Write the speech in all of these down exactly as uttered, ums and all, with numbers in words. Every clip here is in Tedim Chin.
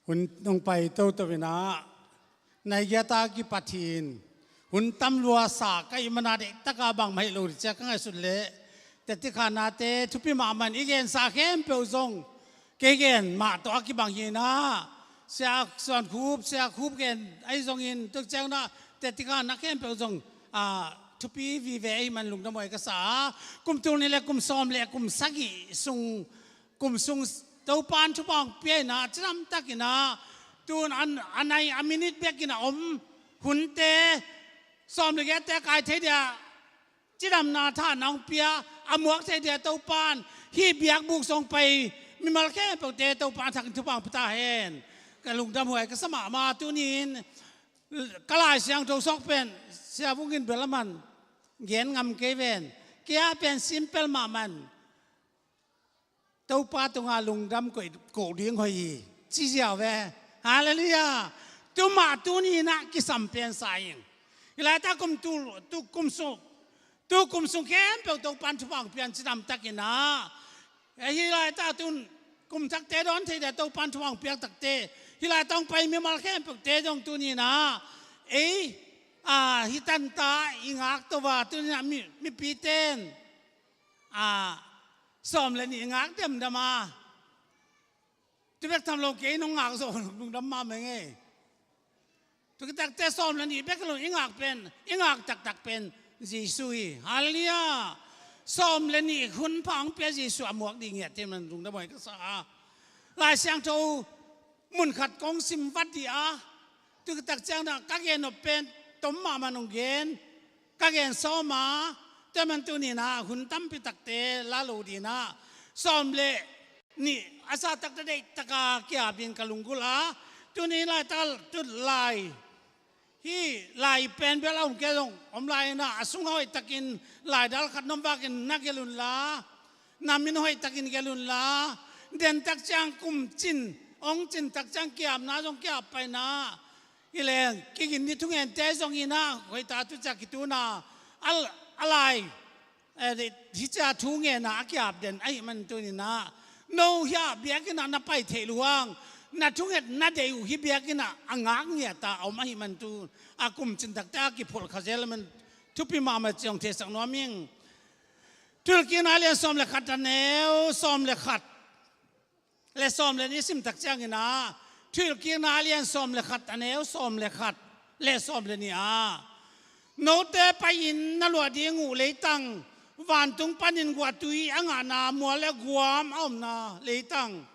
Hun nong pai toto in ah, nai giat a kipat hi-in, hun tam lua sa ka hih manin ah, deih takin bangmah hi lo ding ci-a ka ngaihsut leh, teci khanate thupi mahmah in, i gensa khempeuh zong kei gen mah tawh a kibang hi-in ah, Sia Suan Khup, Sia Khup gen ahi zongin, tua ciangin ah teci khanna khempeuh zong, ah, thupi vive ahih manin lungdam huai ka sa a. Kum tul nih leh kum sawm leh kum sagih sung, kum sung Topa'n thupha hong pia in ah, cidam takin ah, tu-in a nai a minute bekin a om hunte, sawm leh giatte kai thei dia cidamna thahatna hong pia, a muak thei dia Topa'n hih biakbuk sung pai mimal khempeuhte Topa'n a thakin thupha hong pia ta hen. Ka lungdam huai ka sa mahmah. Tuni-in ka Lai Siangtho sawk pen Sia Vung in bel aman gen ngam kei ven. Kei a pen simple mahmah in, Topa tungah lungdam koh, koh ding hoih hi, ci ziau ve. Halleluiah. Tu mah tuni-in ah kisam pen sa ing. Hih laitak kum tul, tu kum sung, tu kum sung khempeuh Topa'n thupha hong pia in, cidam takin ah, hih laitak tu-in kum thakte dawn thei dia Topa'n thupha hong piak takte, hih laitak hong pai mimal khempeuhte zong tuni-in ah, ei, ah, hih tanta i ngak to a, tuni-in ah mi, mipite in, ah, sawm leh nih i ngak demdam a, tu bek tham lo, kei in hong ngak zo, lungdam mahmah ing ei. Tua khit takte sawm leh nih bek hi lo, i ngak pen, i ngak taktak pen Jesu hi. Halleluiah. Sawm leh nih hun pha hong pia Jesu a muak ding hi a, tua manin lungdam huai ka sa a. Lai Siangtho mun khat kong sim vat dih a, tu khit tak ciangin ah ka gen nop pen tom mahmah in hong gen, ka gen sawm a, tua manin tuni-in ah hun tampi takte la lo ding in ah, sawm leh nih a sa takte deih takin ki-ap dingin ka lunggulh a, tuni-in laitak tu lai, hih lai pen bel a om kei zong om lai-in ah, a sungah hoih takin laidal khat na om vakin na gelh unla, na min hoih takin gelh unla, den tak ciang kum cin, hong cin tak ciang ki-apna zong ki-ap pai in ah, hi leng kigin ni thungente zong in ah, hoih ta tu ciang kitun a, a, a lai, eh, hih ciang thu ngen a, a ki-ap den ahih manin tuni-in ah, no hiah biakinn ah na pai theih loh hang, na thungetna deih uh hih biakinn ah a ngak ngiat a om ahih manin tu, a kum cin takte a kiphulh kha zel ahih manin thupi mahmah cih hong theisak nuam ing. Thuhilhkikna a lian sawm leh khat, a neu sawm leh khat leh sawm leh nih i sim tak ciangin ah, Thuhilhkikna a lian sawm leh khat, a neu sawm leh khat leh sawm leh nih ah, note pai-in na luah ding uh leitang, vantung panin guahtui a ngahna, mual leh guam a omna leitang,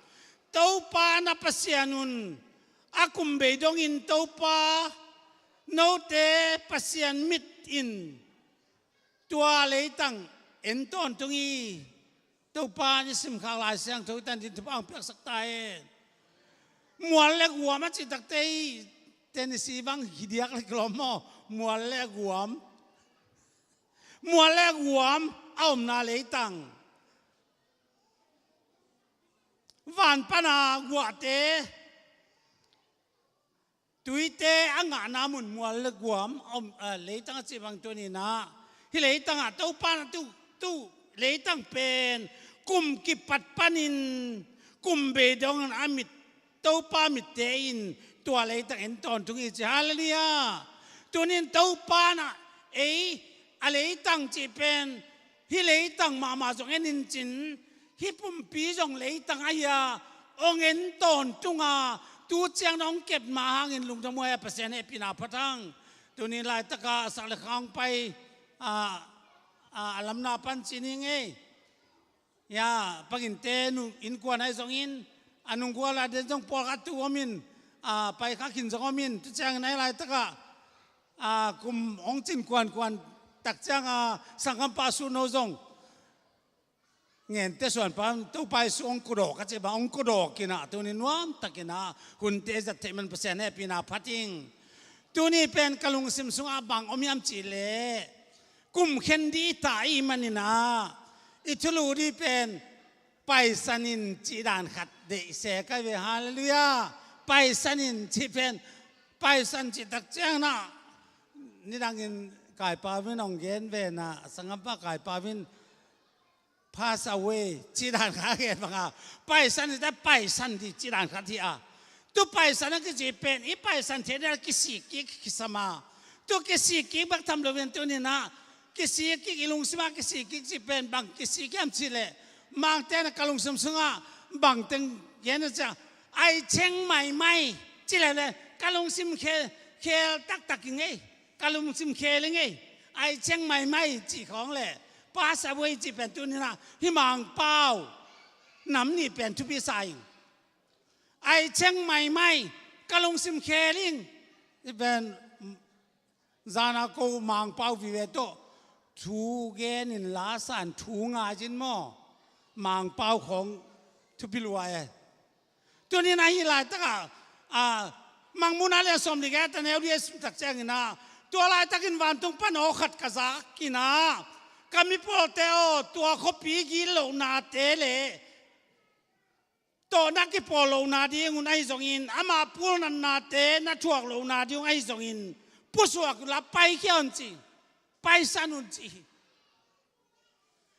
Topa na Pasian un a kum bei dongin Topa, note Pasian mit in tua leitang en tawntung hi. Topa'n i simkhak Lai Siangtho i tan dingin thupha hong piaksak ta hen. Mual leh guam a cih takte i Tennessee bang hi diak leh kilawm maw. Mual leh guam. Mual leh guam a omna leitang. Van pana guahte, tuite a ngahna mun, mual leh guam a om, eh, leitang a cih bang tuni-in ah, hih leitang ah Topa'n tu, tu leitang pen kum kipat panin kum bei dongin a mit, Topa mitte in tua leitang en tawntung hi ci. Halleluiah. Tuni-in Topa'n ah ei, a leitang cih pen hih leitang mahmah zong en in cin, hih pumpi zong leitang ahi a, hong en tawntung a, tu ciang na hong kep mah hangin lungdam huai a, Pasian hehpihna phat hang. Tuni-in laitak a sak leh khang pai, a, a, a lamna pan ci ning ei. Ya, panginte nu innkuan ahi zongin, a nunggual a den zong pawlkhat tu om in, a, pai kha khin zong om in, tu ciangin ahi laitak a, a, kum hong cin kuankuan tak ciang a, sanggampa Suno zong Ngente Suanpa, Topa Jesu hong kudawk a cih bang, hong kudawk in ah, tuni nuam takin ah hunte zat theih man Pasian hehpihna phat ing. Tuni pen ka lungsim sungah bang om hiam cih leh, kum khen ding i ta ahih manin ah, i thulu ding pen paisan in cih dan khat deih se ka hi ve. Halleluiah. Paisan in cih pen, paisan cih tak ciangin ah, nidangin Kaipa Vin hong gen ve na, sanggampa Kaipa Vin, pass away cih dan khat a gen bang a, paisan in, paisan ding cih dan khat hi a. Tu paisan a kici pen i paisan theihna kisik kik kisam a, tu kisik kik bek tham loin tuni-in ah kisik kik, i lungsim ah kisik kik cih pen bang kisik hiam cih leh, Mangte in ah ka lungsim sungah bang teng gen a cih, ai ceng maimai ci leh leh ka lungsim khel, khel taktak ing ei. Ka lungsim khel ing ei. Ai ceng maimai cih khawng leh pass away cih pen tuni-in ah hih Mangpau nam nih pen thupi sa ing. Ai ceng maimai, ka lungsim khel ing. Hih pen zan a ko Mangpau vive tawh thu gen in la sa in thu ngai cin maw? Mangpau khawng thupi lua e. Tuni-in ah hih laitak ah, a, Mangmuhna lian sawm le giat a neu li a sim tak ciangin ah, tua laitakin vantung pan aw khat ka zak in ah, ka mipawlte aw, tua khuapi gitlohnate le tawh na kipawl lohna dingun ahi zongin, ama pulnatnate na thuak lohna dingun ahi zongin, pusuak unla paikhia un ci, paisan un ci hi.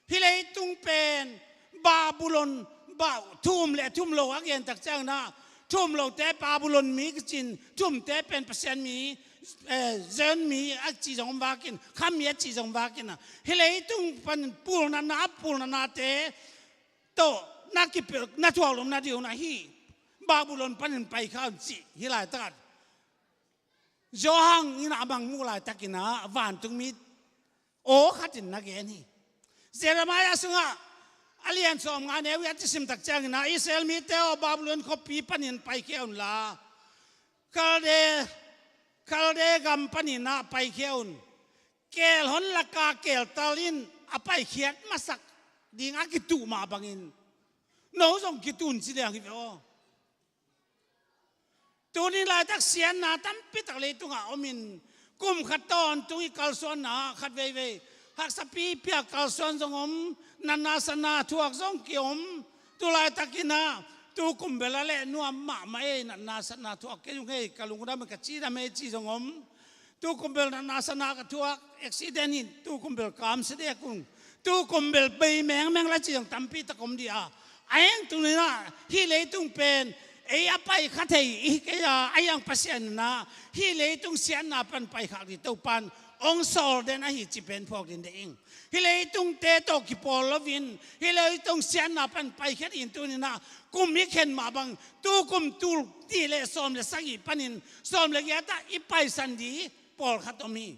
Hih leitung pen Babylon, ba, thu um le thu um lo a gen tak ciangin ah, thu um lote Babylon mi kici in, thu umte pen Pasian mi, eh, Zion mi a ci zong om vakin, kham mi a ci zong vakin ah, hih leitung pan pulnatna, pulnatnate tawh na kipel, na thuak lohna dingun ah hih Babylon panin paikhia un ci, hih laitak ah Johan in ah a Mangmuh laitakin ah vantung mi aw khat in na gen hi. Jeremiah sungah a lian sawmnga neu li a i sim tak ciangin ah, Israel mite aw, Babylon khuapi panin paikhia unla, Kalde, Kalde gam panin ah paikhia un. Kelhon laka keltal in a paikhiat masak ding a kituh mah bangin no zong kituh un ci liang hi ve aw. Tuni laitak siatna tampi tak leitungah om in, kum khat tawntung i kalsuanna khat veivei haksa pipi a kalsuan zong om, natna satna thuak zong ki-om. Tu laitakin ah, tu kum bel a leh nuam mahmah ei, natna satna thuak kei ung ei, ka lungdam ei, ka cidam ei ci zong om. Tu kum bel natna satna ka thuak, accident in tu kum bel kamsia dek ung. Tu kum bel bei mengmeng la ci zong tampi tak om dih a. A heng tuni-in ah hih leitung pen ei a paikha thei i hi kei a, a hiang Pasian in ah hih leitung siatna pan paikhak ding Topa'n hong sawl den ahi cih pen phawk ding deih ing. Hih leitungte tawh kipawl loin, hih leitung siatna pan paikhia ding tuni-in ah kum i khen mah bang, tu kum tul nih le sawm le sagih panin sawm le giat ah i paisan ding pawlkhat om hi.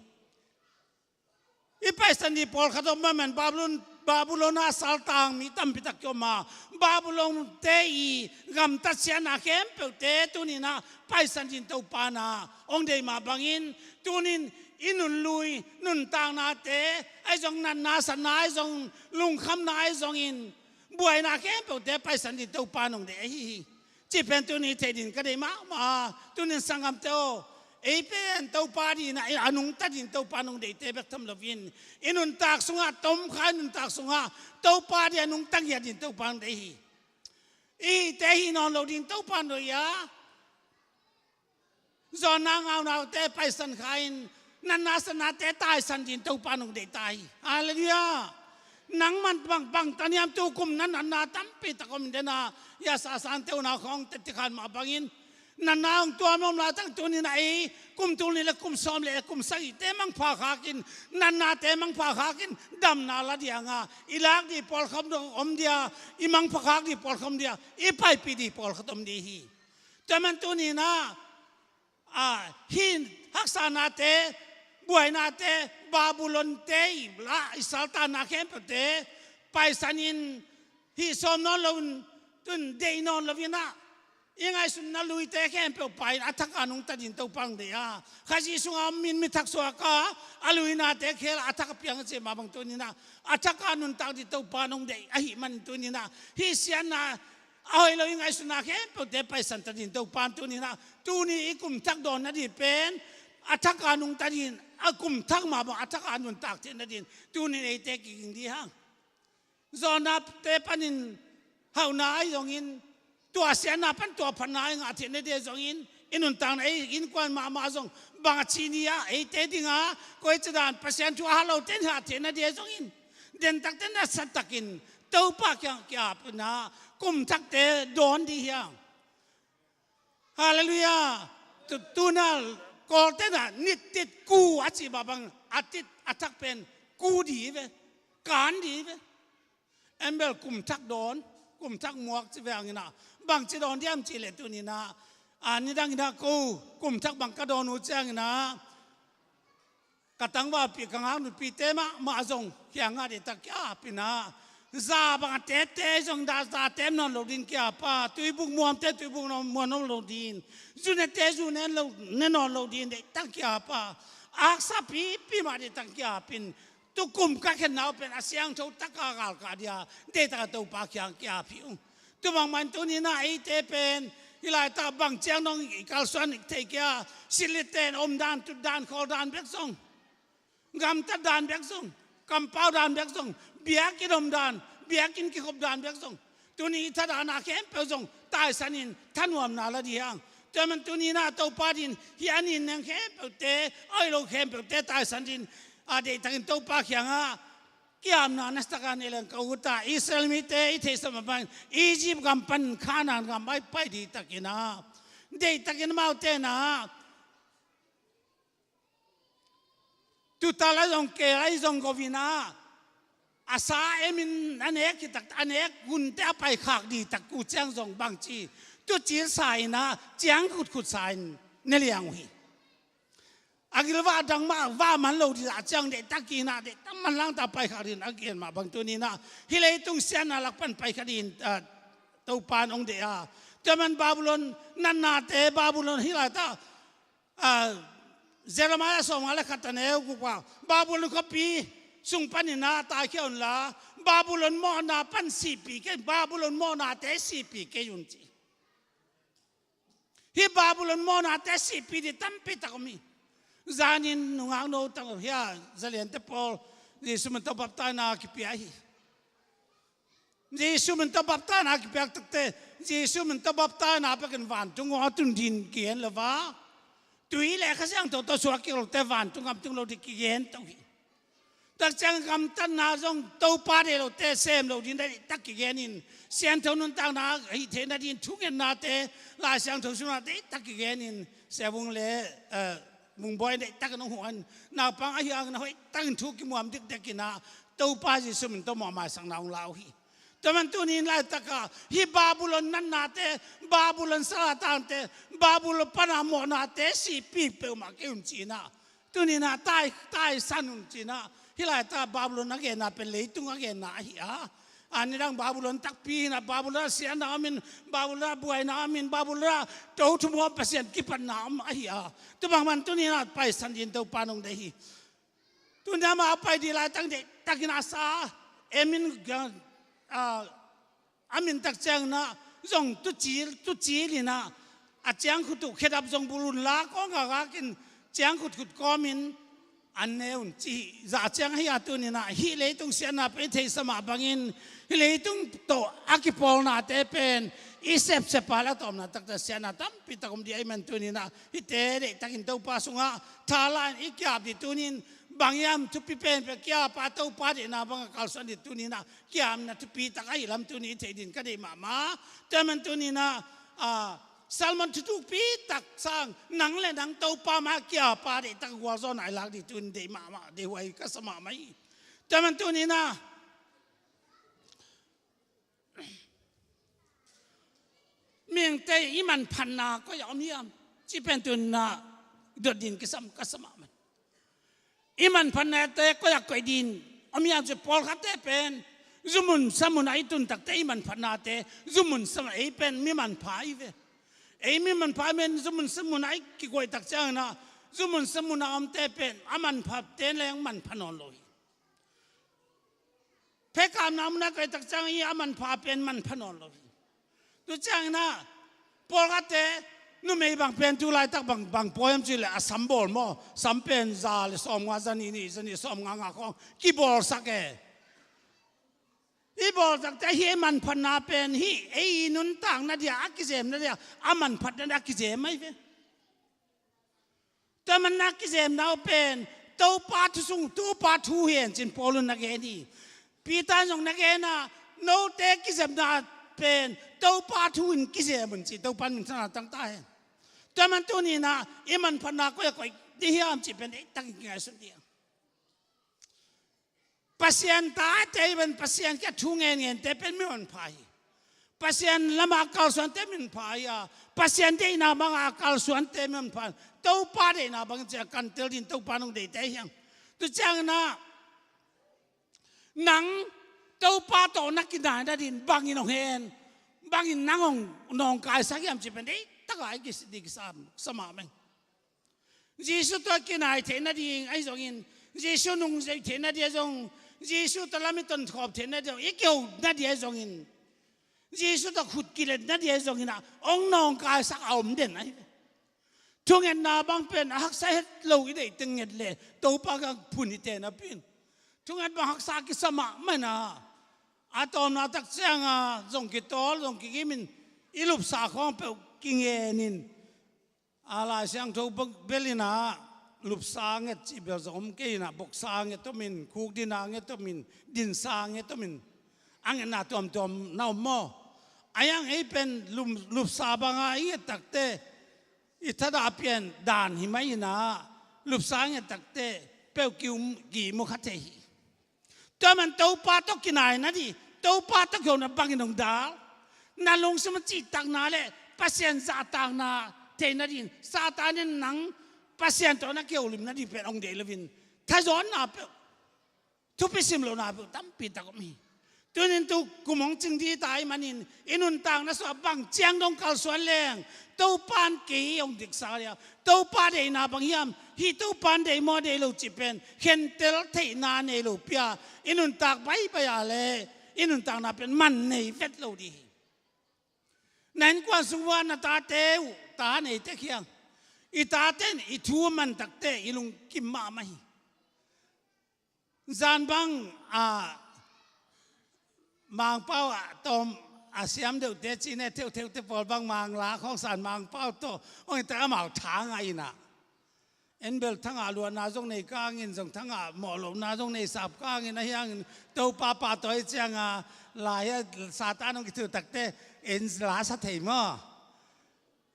I paisan ding pawlkhat om mah man Babylon, Babylon ah saltang mi tampi tak ki-om a, Babylon-te i gamtat siatna khempeuhte tuni-in ah paisan ding Topa'n ah hong deih mah bangin, tuni-in i nunlui nuntaknate ahi zong, natna satna ahi zong, lungkhamna ahi zongin, buaina khempeuhte paisan ding Topa'n hong deih ahi hi. Cih pen tuni thei ding ka deih mahmah a, tuni-in sanggamte aw, ei pen Topa ding in ah a nungta ding Topa'n hong deihte bek tham loin, i nuntak sungah, tomkha i nuntak sungah Topa ding a nungta ngiat ding Topa'n hong deih hi. I hihte hih nawn lo ding Topa'n hong deih a, zawnna ngaunaute paisan kha in, natna satnate taisan ding Topa'n hong deih ta hi. Halleluiah. Nangman bang, bang tan hiam, tu kum na natna tampi tak om in den a, i a sasante unau khawng tette khan mah bangin, natna hong tuam om laitak tuni-in ah ei kum tul nih le kum sawm le kum sagihte mangpha khakin, natnate mangpha khakin, damna la ding a, i lak ding pawlkhat om ding a, i mangpha khak ding pawlkhat om ding a, i paipih ding pawlkhat om ding hi. Tua man tuni-in ah, a, hih haksatnate, buainate, Babylon-te i la, i saltanna khempeuhte paisan in, hih sawm nawn loin, tun deih nawn loin ah, i ngaihsutna luite khempeuh pai in a thak a nungta ding Topa'n hong deih a, Khazih sungah om in mi thak suak a, a luinate khel a thak a piang a cih mah bang tuni-in ah a thak a nuntak ding Topa'n hong deih ahih manin tuni-in ah hih siatna a hoih lo i ngaihsutna khempeuhte paisan ta ding Topa'n tuni-in ah, tuni i kum thak dawn nading pen a thak a nungta ding, a kum thak mah bang a thak a nuntak theih nading tuni-in eite kiging ding hang. Zawhnate panin hauhna ahi zongin, tua siatna pan tua phatna i ngah theih nading ahi zongin, i nuntakna, ei innkuan mahmah zong bang a ci ni a, eite ding a koici dan Pasian thu a hat lote in hah theih nading ahi zongin, dentakte nasatak in Topa kiang ki-ap in ah kum thakte dawn ding hi hang. Halleluiah. Tu, tuna Kawlte na nitit ku a cih mah bang a tit a thak pen ku di ve, kan di ve. Embel kum thak dawn, kum thak muak ci ve hangin ah, bangci dawn diam cih leh tuni-in ah, a, nidangin ah ko kum thak bang ka dawn uh ci hangin ah, ka tangvalpi ka ngaknutpite mahmah zong kiangah deihtak ki-ap in ah, za bang a tepte zong za tep nawn lo dingin ki-ap a, tuibuk muamte tuibuk muam nawn lo dingin, zu nete zu ne nawn lo dingin deihtak ki-ap a, aksa pipi mah deihtak ki-ap in, tu kum ka khenna uh pen a siangtho taka galkah dia, deihtak a Topa kiang ki-ap hi ung. Tua bangmah in tuni-in ah eite pen hih laitak bang ciang dong i kalsuan thei kei a, silitten omdan, tutdan, khawldan bek zong, gamtatdan bek zong, kampaudan bek zong, biakinn omdan, biakinn kikhopdan bek zong, tuni i thadan a khempeuh zong taisan in thanuamna la ding hi hang. Tua man tuni-in ah Topa din hih a nin neng khempeuhte, a hoih lo khempeuhte taisan din, a, deihtakin Topa kiangah ki-apna na sak a, nei leng ka ut a, Israel mite i theihsa mah bangin Egypt gam pan Kanaan gam a pai dihtakin ah, deihtakin amaute na tutal a zong keel a zong go-in ah, a sa emin a nek hi tak, a nek hunte a paikhak dihtak uh ciang zong bangci, tucil sa-in ah, ciang khutkhut sa-in ne liang uh hi. A gilvah dang mah vah man lo dih a ciang deihtak in ah, deihtak manlang ta paikhak dih in a gen mah bang tuni-in ah, hih leitung siatna lak pan paikhak dih in, ah, Topa in hong deih a. Tua man Babylon natnate, Babylon hih laitak, ah, Jeremiah sawmnga le khat a neu guk ah, Babylon khuapi sung panin ah taikhia unla, Babylon mawhna pan sihpih kei, Babylon mawhnate sihpih kei un ci. Hih Babylon mawhnate sihpih dih tampi tak om hi. Zanin nungakno tang hia, zaliante pawl Jesu min tawh baptaina kipia hi. Jesu min tawh baptaina kipiak takte, Jesu min tawh baptaina pekin vantung aw tun din kigen lo va. Tui le Kha Siangtho tawh suak kik lote vantung gam tung lo dih kigen to hi. Tak ciang gamtatna zong Topa deih lote sem lo ding deihtak kigen in, siangtho nuntakna hih theihna ding thungennate, Lai Siangtho sungah deihtak kigen in, Sia Vung le, eh, Vung Bawi deihtak in hong huh in, naupang ahi hangin hoihtakin thu kimuam dikdek in ah, Topa Jesu min tawh mawhmaisakna hong la uh hi. Tua man tuni-in laitakah hih Babylon natnate, Babylon salatangte, Babylon pana mawhnate sihpih peuhmah kei un ci-in ah, tuni-in ah tai, taisan un ci-in ah, hih laitak Babylon a genna pen leitung a genna ahi a. A nidang Babylon takpi hi-in ah, Babylon ah siatna om in, Babylon ah buaina om in, Babylon ah to thum hawm Pasian kipatna om ahi a. Tua bangmah in tuni-in ah paisan ding Topa in hong deih hi. Tuni-in ah amah a pai dih laitak deihtakin a sa emin, ah, a min tak ciangin ah zong tucil, tucil in ah, a ciangkhut uh khedap zong bul unla, kawng gagakin ciangkhut khut kawmin an ne un ci hi. Zah ciang ahi a, tuni-in ah hih leitung siatna pen i theihsa mah bangin, hih leitung tawh a kipawlnate pen i sepsep a, la tawmna takte siatna tampi tak om dih ahih man tuni-in ah hihte deihtakin Topa sungah thala-in i ki-ap dih tuni-in, bang hiam thupi pen pen ki-ap a, Topa deihna bangah kalsuan dih tuni-in ah ki-apna thupi tak ahi lam tuni i theih ding ka deih mahmah. Tua man tuni-in ah, ah, sermon thutukpi tak sang, nang le nang Topa mai ki-ap a deihtak gualzawhna i lak dih tuni deih mahmah, deihhuai ka sa mahmah hi. Tua man tuni-in ah, mihingte i manphatna koi ah om hiam cih pen tuni-in ah dot ding kisam ka sa mahmah. I manphatnate koi ah koih ding om hiam cih, pawlkhatte pen zumun samun ah i tun takte i manphatnate, zumun samun, ei pen mi manpha i ve. Ei mi manpha i men, zumun samun ah i kikoih tak ciangin ah, zumun samun ah omte pen a manphate leng manpha nawn lo hi. Phekamna mun ah koih tak ciang i a manpha pen manpha nawn lo hi. Tu ciangin ah, pawlkhatte, numei bang pen tu laitak bang, bang pawi om cih leh a sam bawl maw, sam pen za le sawmnga, za nih nih, za nih sawmnga nga khawng kibawlsak e. I bawlsakte hih ei manphatna pen hih ei i nuntakna dia a kizemna dia, a manphatna dia a kizem ahi ve. Tua man a kizemna uh pen Topa thu sung, Topa thu hi hen ci-in Paul in na gen hi. Peter in zong na gen a, note kizepna pen Topa thu in kizem un ci, Topa in minthanna tang ta hen. Tua man tuni-in ah i manphatna koi a koih ding hiam cih pen deihtakin kingaihsun ding. Pasian tate i pen Pasian kiang thu ngen ngente pen mi manpha hi. Pasian lamah kalsuante mi manpha hi a, Pasian deihna bangah kalsuante mi manpha hi. Topa deihna bangin ciah kan tel ding, Topa nong deite hiam? Tua ciangin ah nang Topa tawh na kinai nadingin bangin hong hen, bangin nang hong nawngkaisak hiam cih pen deihtakin i kisa, i kisa mahmah hi. Jesu tawh kinai theih nading ahi zongin, Jesu nungzui theih nading ahi zong, Jesu tawh lam i tonkhawm theih nading zong, i keu nading ahi zongin, Jesu tawh khut kilet nading ahi zongin ah hong nawngkaisak a om den ahi ve. Thungetna bang pen a haksa het lo i deih teng nget leh Topa kiang phun i te napi in thunget bang haksa kisa mahmah in ah, a tawpna tak ciangin zong kitawl, zong kigimin i lupsa khawng peuh kingen in, a Lai Siangtho bel in ah lupsa nget cih bel zong om kei in ah, boksa nget om in, khukdin a nget om in, dinsa nget om in, a ngetna tuamtuam na om maw? A hiang ei pen lum-, lupsa banga i nget takte i thadah pian dan hi mai in ah, lupsa nget takte peuh ki-um, ki-um uh kha thei hi. Tua man Topa tawh kinai nading, Topa tawh kiho na bangin hong dal, na lungsim a cihtakna le Pasian zahtakna thei nadingin Satan in nang Pasian tawh na kiholim nading pen hong deih loin thazawnna peuh, thupi sim lohna peuh tampi tak om hi. Tunin tu kum hong cing ding ta ahih manin i nuntakna sungah bang ciang dong kalsuan leng, Topa in kei hong diksa dia, Topa deihna bang hiam, hih Topa in deih maw deih lo cih pen khentel theihna nei lo pi a, i nuntak baibai a leh i nuntakna pen man nei vet lo ding hi. Na innkuan sung uah na tate uh ta nei tek hiang, i tate in i thu a man takte i lungkim mahmah hi. Zan bang, a, Mangpau ah tawm a siam deuhte cih ne, theuhtheuhte pawl bang Mangla khawng san Mangpau tawh hong hi ta, amau tha ngah in ah, en bel tha ngah luatna zong nei kangin, zong tha ngah mawh lohna zong nei sap kangin, a hiangin Topa pahtawi ciangin lai-ah Satan hong kithuh takte en la sa thei maw?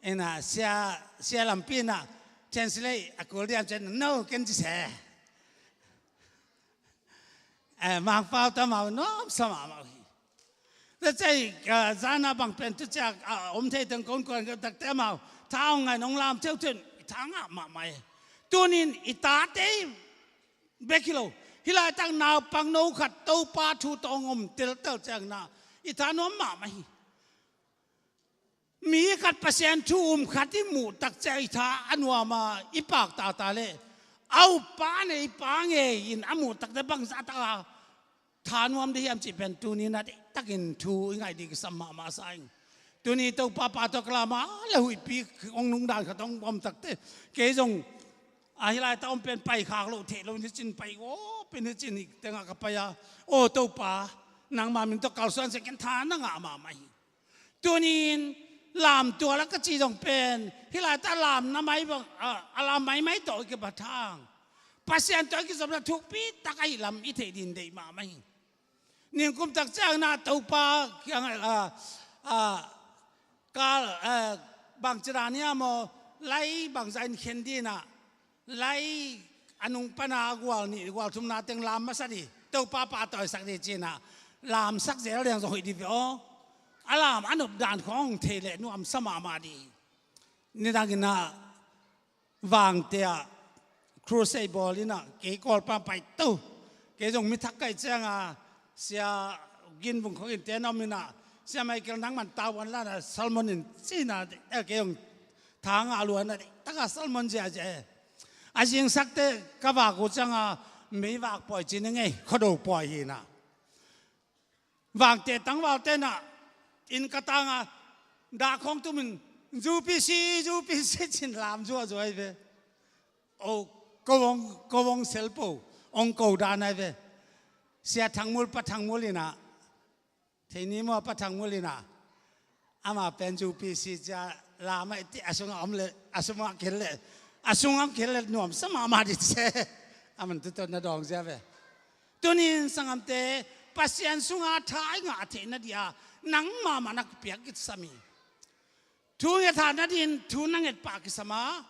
Ina sia, sia lampi ina translate a kul diam cen no ken ci se. Eh, Mangpau tawh amau nuamsa mahmah uh hi. Tua ciang, ah, zan a bang pen tu ciang, ah, om thei teng kon kuan takte amau tha hong ngai nong lam theuhtheuh in tha ngah mahmah hi. Tunin i tate bek hi lo, hih laitak naupang no khat Topa thu tawh hong om teltel ciangin ah i tha nuam mahmah hi. Mi khat Pasian thu um khat i muh tak ciang i tha a nuam a, i pak tata leh a uppa nei pa ngei in a muh takte bangzah tak a tha nuam ding hiam cih pen tuni-in a deihtakin thu i ngaih ding kisam mahmah sa ing. Tuni Topa pahtawi ka lam a, le huihpi hong nungdan khat hong om takte, kei zong a hih laitak om pen paikhak loh theih lo in, hih cin pai aw pen hih cin hih tengah ka pai a, aw Topa, nangma min tawh kalsuan seh, ken tha na ngah mahmah hi. Tunin lamtual a ka cih zong pen hih laitak lam na mai bang, a, a lam maimai tawh i kiphat hang Pasian tawh i kizopna thukpi tak ahih lam i theih ding deih mahmah hi. Ningkum tak ciangin ah Topa kiangah, a, a, kal, a, bangci dan hiam aw, lai bangzah in khen ding in ah, lai a nung pan a gual nih gual thumna teng lam masa ding, Topa pahtawisak ding ci-in ah lamsak zel ding zong hoih ding ve aw. A lam a nop dan khawng hong thei leh nuamsa mahmah ding. Nidangin ah Vangte ah crusade bawl in ah kei Kawlpang pai to. Kei zong mi thak ka hih ciangin Sia Gin Vung khawng in te na om in ah, Sia Michael nangman tavuan la in ah sermon in ci in ah, eh, kei zong tha ngah lua in ah, taka sermon ziahziah e. A zingsakte ka vak uh ciangin meivak pawi ci ning ei, khuado pawi hi in ah. Vangte tangvalte in ah inn ka tang a, dak khawng tumin U P C, U P C ci-in lam zuahzuah hi ve. O, ko hong, ko hong sel po, hong ko dan ahi ve. Sia Thangmul, Pa Thangmul in ah, thei ni maw, Pa Thangmul in ah, amah pen U P C ci-a lam a i teh a sungah om leh, a sungah kihel leh, a sungah kihel leh nuamsa mahmah ding ci. Aman tu tawh na dawng zia ve. Tunin sanggamte, Pasian sungah tha i ngah theihna ding a nang mahmah na kipiak kitsam hi. Thu nget hahna dingin thu na nget pah kisam a,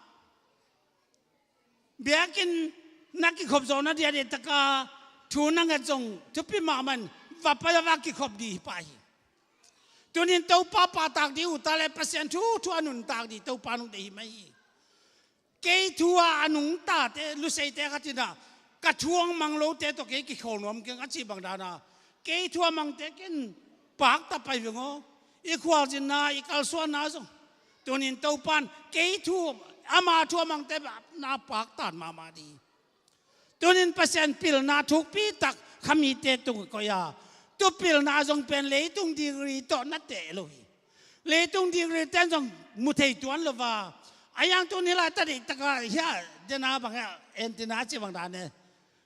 biakinn na kikhop zawhna ding a deihtaka thu na nget zong thupi mahmah in va pai a va kikhop ding hi pah hi. Tunin Topa pahtak ding uh ta le Pasian thu thu a nuntak ding Topa nung deih hi mai hi. Kei thu a a nungtate luseite khat in ah ka thu a mang lote tawh kei kikhawl nuam keng a cih bang dan a, kei thu a mangte ken pakta pai veng aw. I khualzinna, i kalsuanna zong tunin Topan kei thu, ama thu a mangte na paktan mahmah ding. Tunin Pasian pilna thukpi tak khamite tung koih a, tu pilna zong pen leitung degree tawh na teh lo hi. Leitung degree ten zong mu thei tuan lo va. A yang tuni laitaka deihtaka hia dena bang hia antenna ci bang dan e.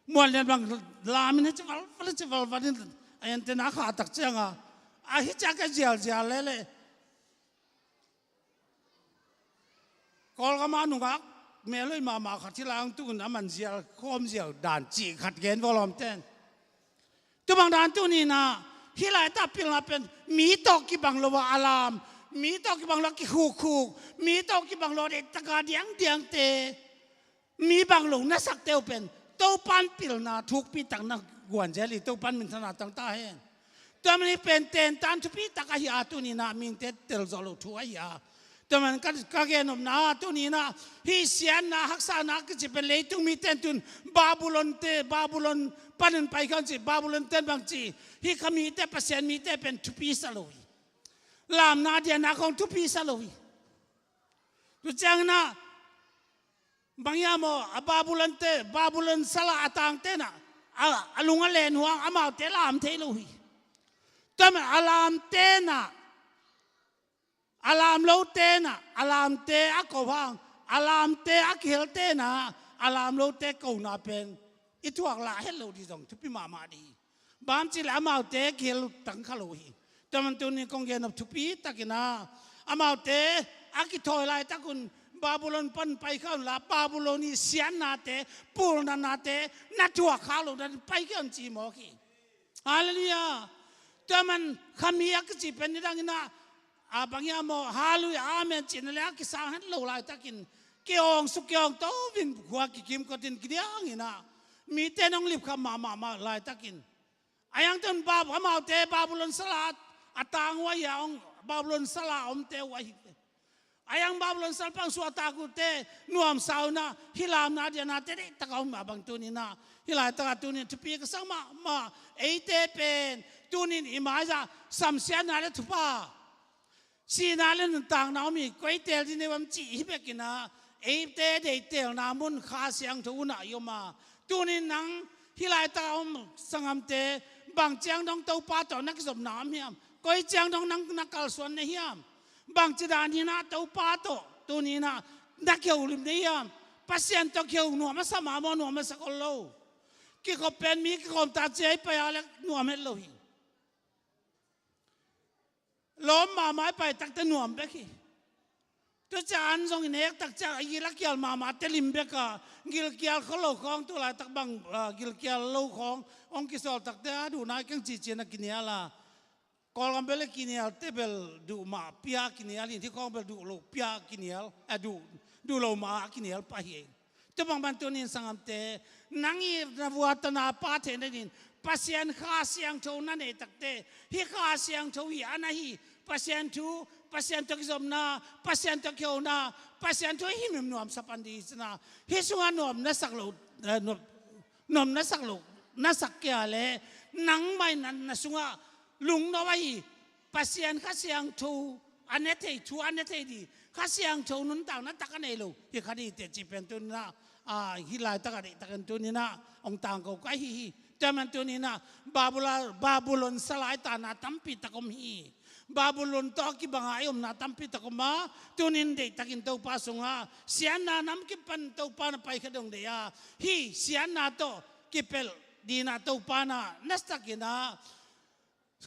Muan lian bang lamin hi ci valval hi ci valval in antenna khah tak cianga a hi ciak a zialzial lele. Kawlgam a nungak melhoih mahmah khat hi lai ang tukun a man zial khawm zial dan cih khat gen vawlawm ten. Tu bang dan tuninah hih laitah pilna pen mi tawh kibang lo a a lam, mi tawh kibang lo a kikhukkhuk, mi tawh kibang lo a deihtaka diangdiangte, mi bang lo nasakte uh pen Topan pilna thukpi tak na guan zel hi. Topan minthanna tang ta hen. Tua mani pen tentan thupi tak ahi a tuninah mingte tel zawh lo thu ahi a. Tua man ka, ka gen nopna tuninah hih siatna haksatna kici pen leitung miten tun Babylon te, Babylon panin paikhia un ci, Babylon ten bang ci, hih kha mite, Pasian mite pen thupi sa lo hi. Lamna diana khong thupi sa lo hi. Tu cianginah bang hiam aw, a Babylon te, Babylon sala a tang tenah a, a lung a len huang amaute lam thei lo hi. Tua man a lam tenah, a lam lo tenah a lamte a ko hang, a lamte a kihel tenah a lam lote kona pen i thuak lah het lo dih zong thupi mahmah dih. Bang ci le amaute kihel tang kha lo hi. Tua man tunin kong gen nop thupi takinah amaute a kithawi laitakun Babylon pan paikhia unla Babylon i siatnate, pulnanate na thuak kha lo na paikhia un ci mawk hi. Halleluiah. Tua man khami a kici pen nidanginah a bang hiam aw, halleluiah, amen cihna le a kisang het lo laitakin kiawngsuk kiawng tovin khua kikim kotin kidianginah mite nong lipkhap mahmahmah laitakin a yangtun Bab, amaute Babylon sala a tang uh ahi a, ong Babylon sala omte uh ahi. A yang Babylon salpang suahtak uhte nuamsa unah hih lamna dianate deihtaka om mah bang tuninah hih laitaka tunin thupi ka sak mahmah. Eite pen tunin i maizah samsiatna le thupha, sihna le nuntakna om hi. Koi teel dih nei uam cih hi bekinah eite deihtelna mun Kha Siangtho unah i om a, tunin nang hih laitaka om sanggamte bang ciang dong Topa tawh na kizopna om hiam? Koi ciang dong nang na kalsuan na hiam? Bangci dan hinah Topa tawh tuninah na kiholim na hiam? Pasian tawh kiho nuam a sa mah maw, nuam a sa kol lo. Kikhop pen mi kikhawm ta ciai pai a le nuam het lo hi. Lawm mahmah i pai takte nuam bek hi. Tu ciang an zong i nek tak ciang a gil a kial mahmah te lim bek a, gilkial kho lo khawng tu laitak bang, ah, gilkial lo khawng hong kisawl takte a duh nai keng cihcian a kinial a. Kawlgam bel a kinial te bel duh mah pia a kinial in, hih khawng bel duh lo pia a kinial, a duh, duh lo mah a kinial pah hi. Tua bang ban tunin sanggamte, nang i na vuatana pa theihna dingin Pasian Kha Siangtho na neih takte, hih Kha Siangtho hi a na hi, Pasian thu, Pasian tawh kizopna, Pasian tawh kihona, Pasian thu himhim nuamsa pan ding hi cina. Hih sungah nuam na sak lo, eh, nuam, nuam na sak lo, na sak kei a leh nangmah in na, na sungah lungno ahi Pasian Kha Siangtho a ne thei, thu a ne thei ding, Kha Siangtho nuntakna tak a nei lo hi kha ding hi teh cih pen tuninah, ah, hih laitak a deihtakin tuninah hong tangko ka hi hi. Tua man tuninah Babula-, Babylon salai tana tampi tak om hi. Babylon tawh a kibanga i omna tampi tak om a, tunin deihtakin Topa sungah siatna nam kipan Topa na paikhia dong deih a, hih siatna tawh kipelh dinah Topa na, na sakinah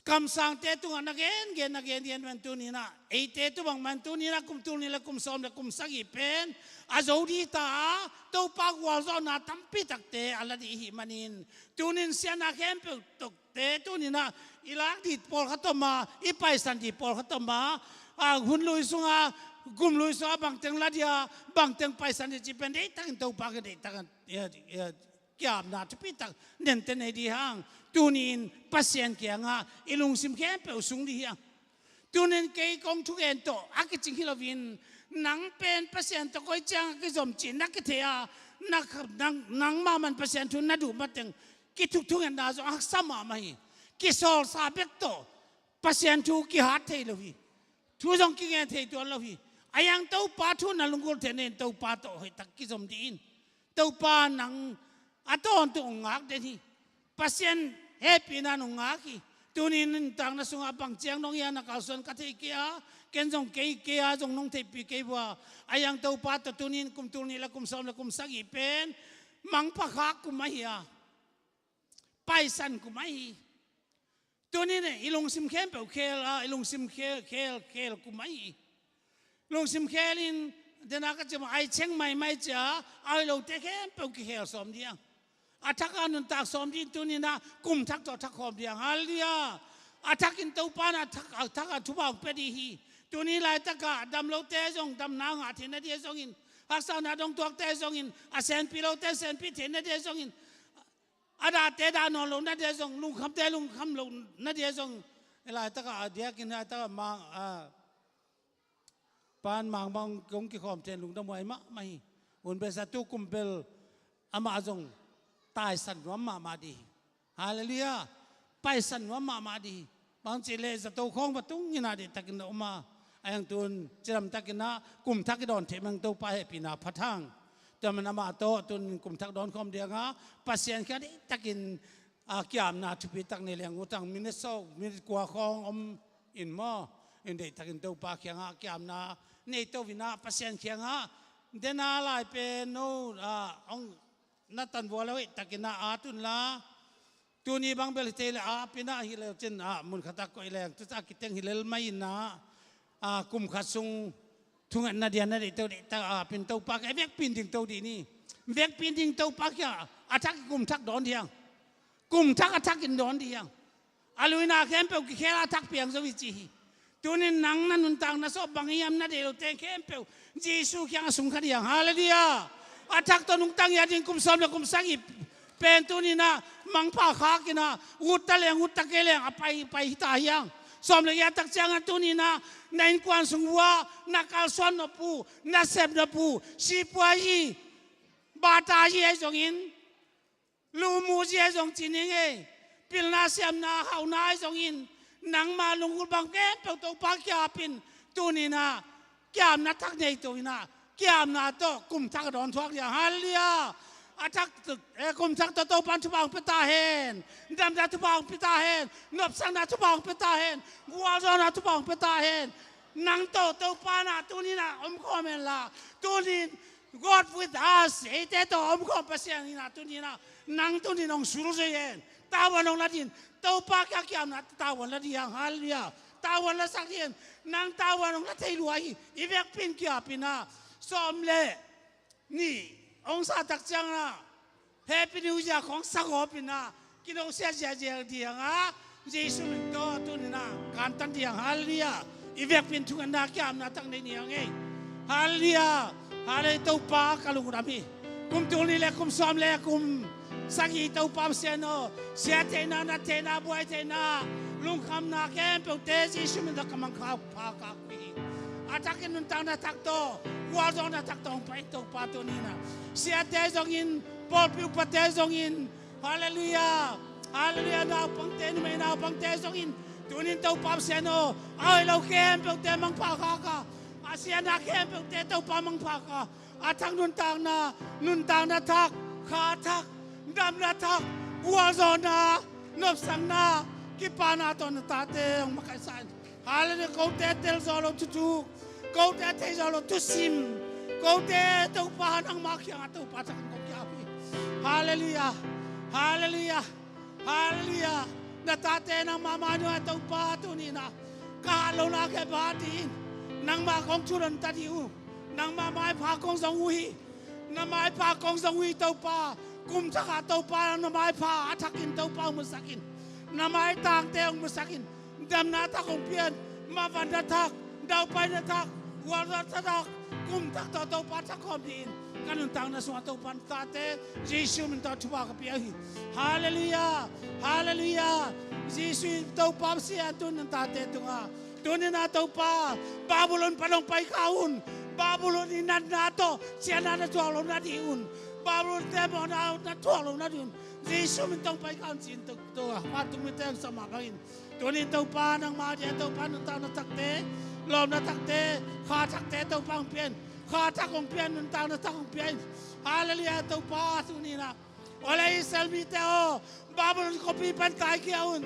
kamsangte tungah na gengen, na gengen man tuninah eite tu bang man tuninah kum tul nih le kum sawm le kum sagih pen a zo dih ta a, Topa gualzawhna tampi takte a la dih ihih manin tunin siatna khempeuh tokte tuninah i lak dih pawlkhat om a, i paisan dih pawlkhat om a, a hun lui sunga, kum lui sunga bangteng la dia, bangteng paisan dia cih pen deihtakin Topa kiang deihtakin, eh, eh, kiamna thupitak nente nei ding hang. Tuni-in Pasian kiangah i lungsim khempeuh sung ding hi hang. Tuni-in kei kong thugen tawh a kicing hi loin, nang pen Pasian tawh koi ciang a kizom cih na kithei a, na, nang, nangmah man Pasian thu na duh mateng kithuk thungetna zong a haksa mahmah hi. Kisawlsa bek tawh Pasian thu kihat thei lo hi. Thu zong kingen thei tuan lo hi. Ahi hang Topa thu na lunggulh theih nadingin Topa tawh hoihtak kizom dih in. Topa nang a tawntung hong ngak den hi. Pasian hehpihna in hong ngak hi. Tuni-in nuntakna sungah bang ciang nong hia na kalsuan ka thei kei a, ken zong kei, kei a zong nong theihpih kei uh a. Ahi hang Topa tawh tuni-in kum tul nih le kum sawm le kum sagih pen mangpha khak kum ahi a, paisan kum ahi. Tuni-in i lungsim khempeuh khel a, i lungsim khel, khel, khel kum ahi. Lungsim khel in, dena ka cih mah, a hoih ciang maimai cia, a hoih lote khempeuh kikhel sawm ding hang. A thak a nuntak sawm ding, tuni-in ah kum thak tawh thak khawm ding hang. Halleluiah. A thak in Topa in a thak, a thak a thupha hong pia ding hi. Tuni laitak ah dam lote zong damna ngah theih nading zongin, haksatna dong tuakte zongin, a senpih lote senpih theih nading zongin, a dahte dah nawn loh nading zong, lungkhamte lungkham loh nading zong, laitak ah a diakin laitak ah mang, a, pan mang bang kong kikhawm thei in lungdam huai mahmah hi. Hun bel sa tu kum bel amah zong taisan nuam mahmah ding hi. Halleluiah. Paisan nuam mahmah ding hi. Bang cih leh zato khawng va tung in ah deihtakin na om a, ahi hang tun cidamtakin ah kum thak i dawn theih mah Topa hehpihna phat hang. Tua man amah tawh tun kum thak dawn khawm ding a, Pasian kiang deihtakin, a, kiamna thupitak nei leng, u tang minute sawm, minute kua khawng om in maw, in deihtakin Topa kiangah kiamna nei to in ah Pasian kiangah, dena lai pen no, a, hong na tanvua lo hi takin ah at un la. Tuni bang bel hi thei leh a ap in ah, hi leu cin ah mun khat ah koih leng, tu ca kiteng hi lel mai in ah, a, kum khat sung thungetna dia na deih to deihtak a ap in Topa kiang i vekpi in ding to dih ni. Vekpi in ding Topa kiang a thak in kum thak dawn ding hang. Kum thak a thak in dawn ding hang. A luina khempeuh kikhel a thak piang zo hi ci hi. Tuni-in nang na nuntakna sung bang hiam na deih lote khempeuh Jesu kiangah sungkha ding hang. Halleluiah. A thak tawh nungta ngiat ding kum sawm le kum sagih pen tuni-in ah mangpha khak in ah, ut ta leng ut ta kei leng a pai, pai hi ta hi hang. Sawm le giat tak ciangah tuni-in ah na innkuan sung uh ah na kalsuan nop uh, na sep nop uh, sipuai hi, bata hi ahi zongin, lumu zi ahi zong ci ning ei, pilna siamna hauhna ahi zongin, nangma lunggulh bang khempeuh Topa kiang ap in, tuni-in ah kiamna thak nei to in ah, kiamna tawh kum thak a dawn thuak ding hang. Halleluiah. A thak, eh, kum thak tawh Topa in thupha hong pia ta hen. Damna thupha hong pia ta hen. Nopsakna thupha hong pia ta hen. Gualzawhna thupha hong pia ta hen. Nang tawh Topa in ah tuni-in ah om khawm hen la. Tuni-in God with us, eite tawh a om khawm Pasian in ah tuni-in ah nang tuni-in hong sulzui hen. Tavuan hong la ding in, Topa kiang kiamna tavuan la ding hang. Halleluiah. Tavuan la sak ding in, nang tavuan hong la thei lua hi. I vekpi in kiap in ah, sawm le nih hong sa tak ciangin ah, Happy New Year khawng sa gawp in ah, kinosia ziahziah ding hang a, Jesu min tawh tuni-in ah kantan ding hang. Halleluiah. I vekpi in thungetna kiamna tak nei ni hang ei. Halleluiah. Halleluiah. Topa ka lungdam hi. Kum tul nih le kum sawm le kum sagih Topa Pasian aw, siatheihna, natheihna, buaitheihna, lungkhamna khempeuhte Jesu min tawh ka mangpha khak uh hi. A thak in nuntakna thak tawh, gualzawhna thak tawh hong pai Topa tuni-in ah. Siate zongin, pawlpi upate zongin, halleluiah, halleluiah, naupangte, numei naupangte zongin, tuni-in Topa Pasian aw, a hoih lo khempeuhte mangpha khak a, a siatna khempeuhte Topa mangpha khak a, a thak nuntakna, nuntakna thak, kha thak, damna thak, gualzawhna, nopsakna, kipahna tawh na tate hong makaihsa in. Halleluiah. Kote tel zawh loh thuthuk, kote thei zawh loh thusim, kote Topa nangmah kiangah Topa thak in kong kiap hi. Halleluiah. Halleluiah. Halleluiah. Na tate nangmah mai-ah Topa tuni-in ah ka hat lohna khempeuh hat dih in. Nangmah kong thulon ta dih uh. Nangmah maipha kong zong uh hi. Na maipha kong zong uh hi Topa. Kum thak ah Topa na maipha a thak in Topa hong musak in. Na maitangte hong musak in. Damna thak hong pia in. Mavana thak, daupaina thak, gualzawhna thak, kum thak tawh Topa thak khawm dingin ka nuntakna sungah Topa na tate Jesu min tawh thupha ka pia uh hi. Halleluiah. Halleluiah. Jesu in Topa Pasian, tuni na tate tungah, tuni na Topa, Babylon pan hong paikha un. Babylon i natna tawh siatna na thuak loh nading un, Babylon te mawhna na thuak loh nading un Jesu min tawh hong paikha un ci-in Topa, vantung mite hong sam mah bangin, tuni in Topa nangmah dia Topa nuntakna thakte, lawpna thakte, kha thakte Topa hong pia in. Kha thak hong pia in, nuntakna thak hong pia in. Halleluiah. Topa, tuni na, aw le Israel mite aw, Babylon khuapi pan taikhia un,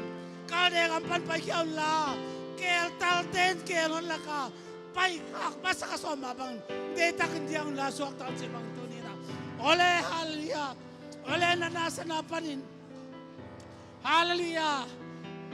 Kaldia gam pan paikhia unla, keeltalte in keel hon lakah paikhak masak a sawm mah bangin deihtakin diang unla, suakta un ci bangin tuni na, aw le, halleluiah. Aw le, natna satna panin, halleluiah,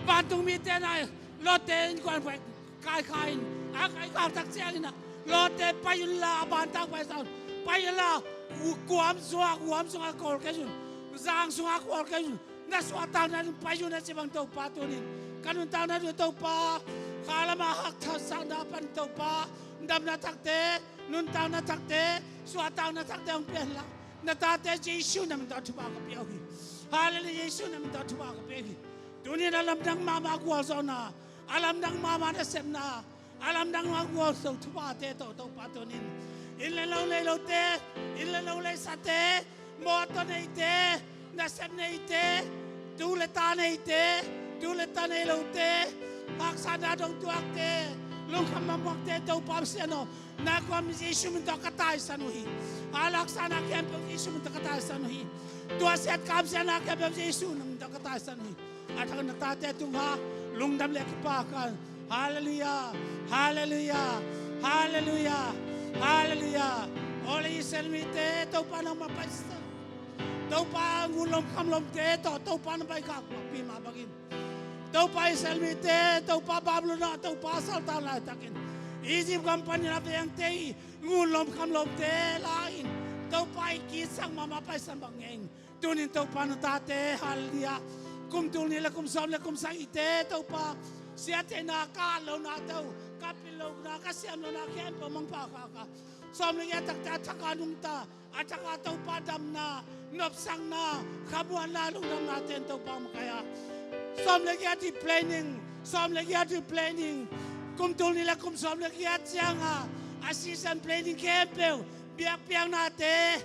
vantung mite na, Lot te innkuan pai, kaikha in, a kaikhak tak ciangin ah, Lot te pai unla, a bantak paisa un, pai unla, gu-, guam sungah, guam sungah kawl kei un, zang sungah kawl kei un, na suahtak nading pai un a ci bang Topa, tuni in ka nuntakna tungah Topa, kha lamah haksatna pan Topa, damna thakte, nuntakna thakte, suahtakna thakte hong pia inla, na tate Jesu na min tawh thupha ka pia uh hi. Halleluiah. Jesu na min tawh thupha ka pia uh hi. Tuni in a lamdang mahmah gualzawhna, a lamdang mahmah nasepna, a lamdang mahmah gualzo thuphate tawh Topa, tuni in inn le lo nei lote, inn le lo leisate, mawtaw neite, nasep neite, tu le ta neite, tu le ta nei lote, haksatna dong tuakte, lungkham mahmahte, Topa Pasian aw, na kuam Jesu min tawh ka taisan uh hi. A haksatna khempeuh Jesu min tawh ka taisan uh hi. Tuahsiat kamsiatna khempeuh Jesu min tawh ka taisan uh hi. A thak na tate tungah lungdam le kipak a, halleluiah, halleluiah, halleluiah, halleluiah. Aw le Israel mite, Topa nangmah paisa, Topa ngun lom kham lomte tawh Topa na paikhak pi mah bangin, Topa Israel mite Topa Babylon ah Topa saltan laitakin, Egypt gam panin a vengte i ngun lom kham lomte la-in, Topa i kitsang mahmah paisan bang ngen, tuni in Topa na tate, halleluiah, kum tul nih le kum sawm le kum sagihte Topa, siattheihna ka at lohnate uh, ka pil lohna, ka siam lohna khempeuh mangpha khak a, sawm le giat takte a thak a nungta, a thak a Topa damna, nopsakna, khamuanna, lungdamnate in Topa makaih a, sawm le giat i planning, sawm le giat i planning, kum tul nih le kum sawm le giat ciang a, a season planning khempeuh, biakpiaknate,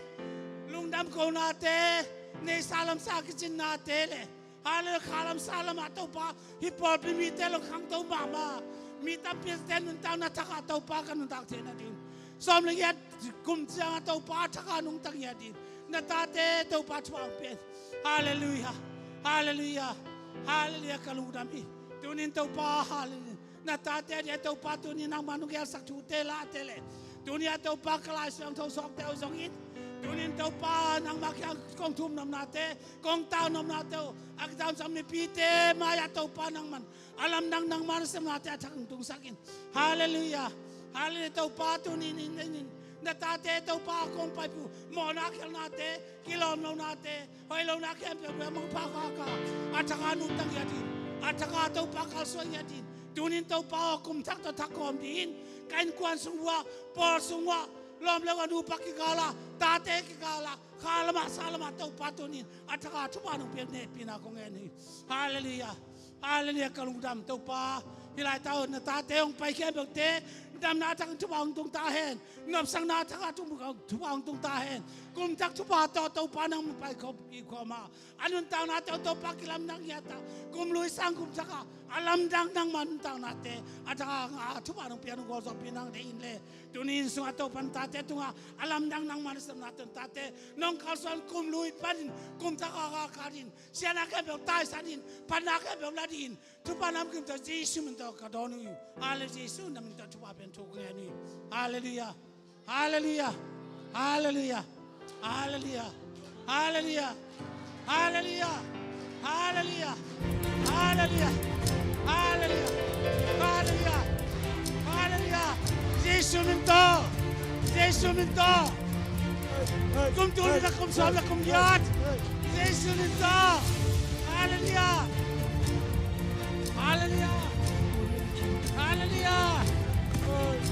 lungdam konate, neihsa lamsa kicinnate le, halleluiah, kha lamsa lamah Topa, hih pawlpi mite lo khangto mahmah, mi tampite nuntakna thak a Topa ka nuntak theih nading, sawm le giat kum ciang a Topa thak a nungta ngiat ding, na tate Topa thupha hong pia in. Halleluiah. Halleluiah. Halleluiah, ka lungdam hi. Tuni in Topa, halleluiah, na tate dia Topa, tuni nangmah nong gelsak thute late le, tuni a Topa ka Lai Siangtho sawkte uh zongin, tuni in Topa nangmah kiang kong thum nopnate, kong tau nopnate uh, a kitamsak mipite mai-ah Topa nangman a lamdang nangmah nasepnate a thak hong tungsak in. Halleluiah. Halleluiah. Topa tuni in, in, in, in na tate Topa kong paipih uh mawhna khialhnate, kilawm lohnate, hoih lohna khempeuh mangpha khak a, a thak a nungta ngiat ding, a thak a Topa kalsuan ngiat ding, tuni in Topa aw, kum thak tawh thak khawm dingin, ka innkuan sung uah, pawl sung uah, lawm le a nupa kikal ah, tate kikal ah, kha lamah sa lamah Topa tuni in a thak a thupha nong piak hehpihna kong ngen hi. Halleluiah. Halleluiah, ka lungdam Topa. Hih laitak na tate hong paikhia belte, damna thak in thupha hong tung ta hen. Nopsakna thak a thupha hong tung ta hen. Kum thak thupha tawh Topa nang pai khawm, i khawm a, a nuntaknate uh Topa kilamdang ngiat a, kum lui sang kum thak a, a lamdang nangmah nuntaknate a thak a ngah a, thupha nong pia, nong gualzawhpih nang deih in le, tuni in sungah Topa na tate tungah a lamdang nangmah nasepnate uh tate nong kalsuan, kum lui panin kum thak a galkap dingin, siatna khempeuh taisan in, phatna khempeuh la dingin, thupha namkim tawh Jesu min tawh ka dawn uh hi. Halleluiah. Jesu na min tawh thupha pian thu ka ngen uh hi. Halleluiah. Halleluiah. Halleluiah. Halleluiah. Jesu min tawh. Jesu min tawh. Kum tul nih le kum sawm le kum giat. Jesu min tawh. Halleluiah. Halleluiah. Halleluiah. Hallelujah.